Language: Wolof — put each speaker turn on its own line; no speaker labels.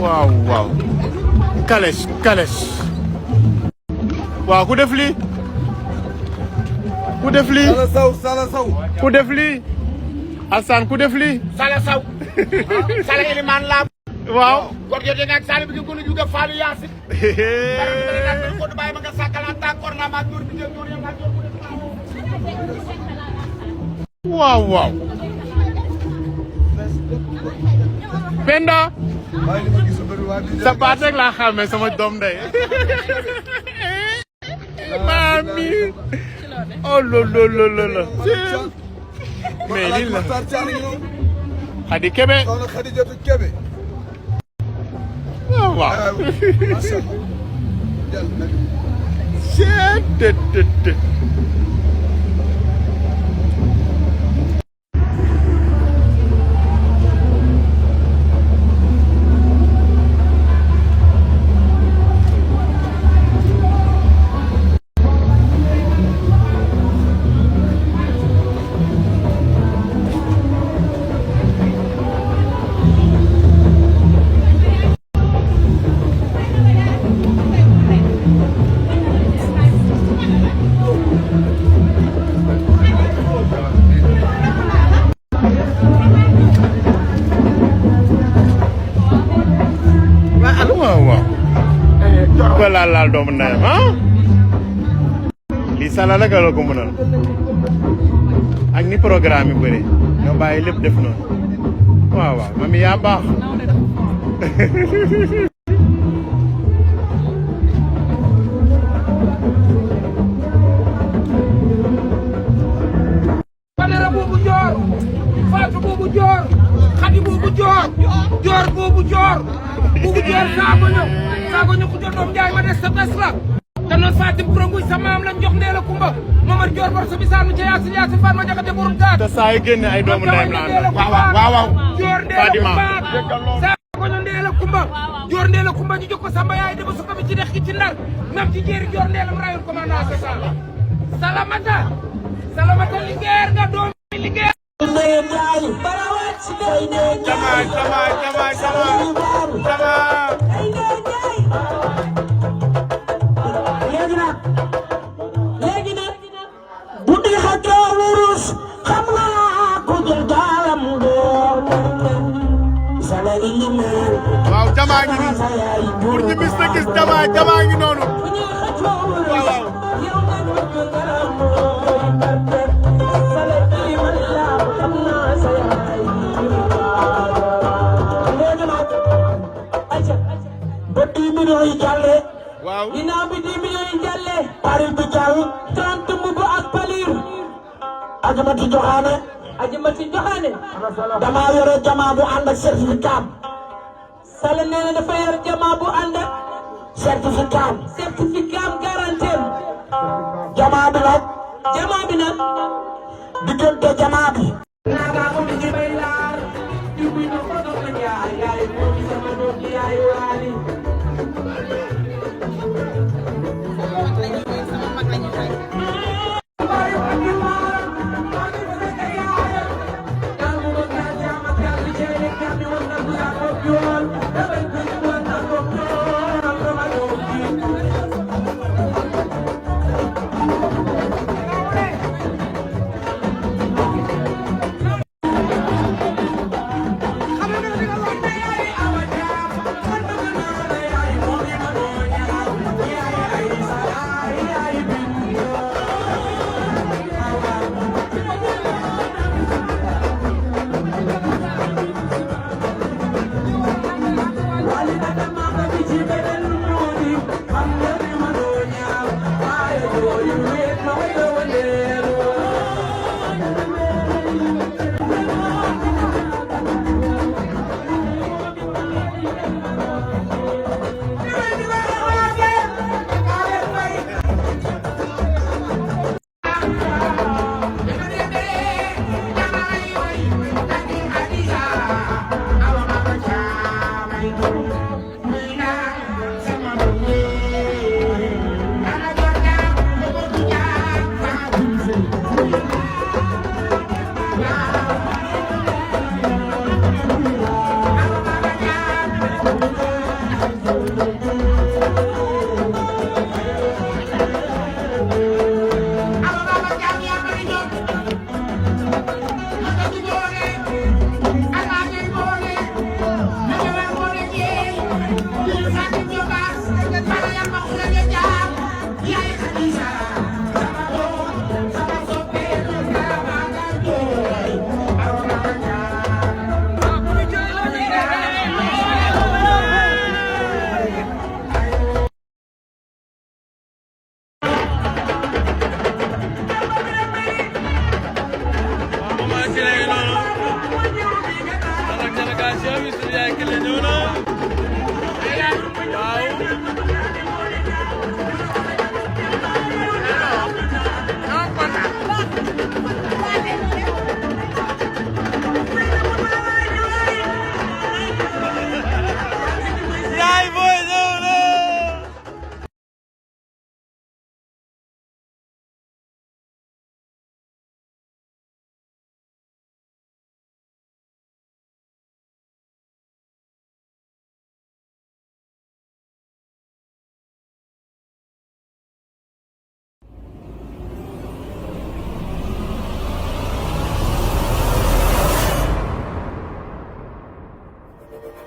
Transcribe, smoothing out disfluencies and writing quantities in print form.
waaw waaw kales kales waaw ku def lii ku def lii
Sala Sow
ku def lii Alsaan ku def lii
Sala Sow Sala Eliman la
waaw
ko jode nak Sala bi ko ñu ga Fallou Yacine ko do baye ma nga sakala ta korna ma dur bi jël dur ya ma dur
waaw waaw Penda sa baat rek laa xamee sama doom ndey mami oh lololololo mais lii la Khady Kébé waaw waaw laal doomu ndeyam ah lii Sala la ko mënal ak ni programme yi bëri nga bàyyi lépp def noonu waaw waaw mami yaa baax
Badara boobu joor Fatou boobu joor Khady boobu joor joor boobu joor saago ñu ko doom jaay ma des sa bes la te noon Fatim Pronguy sa maam lañ jox Ndeela Kumba Momar Joor bor sa bisaan mu ca Yaasin Yaasin Faat ma jaxate borom taat
te saa yu génne ay doomu ndeyam la waaw
joor Ndeela Kumba saago ñu Ndeela Kumba joor Ndeela Kumba ñu jox ko Samba yaay dama suka bi ci dex gi ci Ndar nam ci jéeri joor Ndeela mu rayul commandant sa sala salamata lingeer nga doom lingeer
léegi nag bu dee xajoo wurus xam naa ko jël gaalam doon Sala Eliman
waaw jamaa ngi nii pour ñu bis na gis jamaa ngi noonu waaw waaw
ginnaaw bi 10 millions yi jàlle paril bi jàll 30 mbubb ak palir ajamati joxaane dama yore jama bu ànd ak certificat Sala nee na dafa yor jama bu ànd ak certificat garantie jama bi nag diggante jama bi naga ko di bay laar di bu no ko do yaay ko sama do yaay wali
Delegation bi suñu yaay kële ñëw na waaw